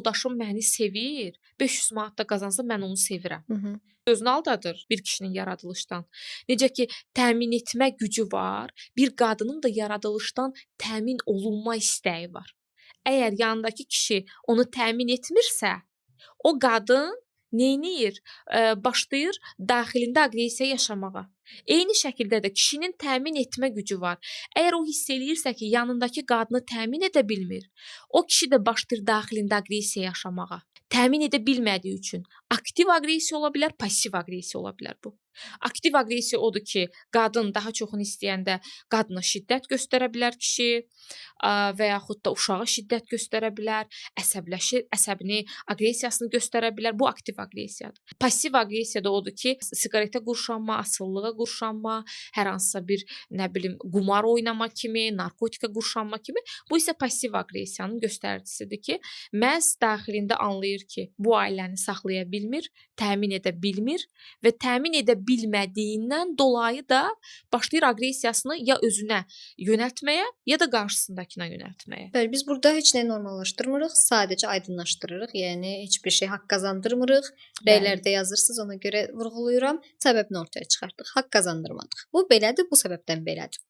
Yoldaşım məni sevir, 500 manat da qazansa mən onu sevirəm. Hı -hı. Özünü aldadır bir kişinin yaradılışdan. Necə ki, təmin etmə gücü var, bir qadının da yaradılışdan təmin olunma istəyi var. Əgər yanındakı kişi onu təmin etmirsə, o qadın neyniyir? Başlayır daxilində aqressiya yaşamağa. Eyni şəkildə də kişinin təmin etmə gücü var. Əgər o hiss eləyirsə ki, yanındakı qadını təmin edə bilmir, o kişi də başlayır daxilində aqressiya yaşamağa. Təmin edə bilmədiyi üçün aktiv aqressiya ola bilər, passiv aqressiya ola bilər bu. Aktiv aqressiya odur ki, qadın daha çoxunu istəyəndə qadına şiddət göstərə bilər kişi, və yaxud da uşağa şiddət göstərə bilər, əsəbləşir, əsəbini, aqressiyasını göstərə bilər. Bu aktiv aqressiyadır. Passiv aqressiya da odur ki, siqaretə qurşanma, asılılığa qurşanma, hər hansısa bir, nə bilim, qumar oynama kimi, narkotika qurşanma kimi. Bu isə passiv aqressiyanın göstəricisidir ki, məhz daxilində anlayır ki, bu ailəni saxlaya bilmir, təmin edə bilmir və təmin edə bilmədiyindən dolayı da başlayır aqressiyasını ya özünə yönəltməyə, ya da qarşısındakına yönəltməyə. Bəli, biz burada heç nəyi normallaşdırmırıq, sadəcə aydınlaşdırırıq. Yəni heç bir şey haqq qazandırmırıq. Rəylərdə yazırsınız, ona görə vurğulayıram. Səbəbini ortaya çıxartdıq. Haqq qazandırmadıq. Bu belədir, bu səbəbdən belədir.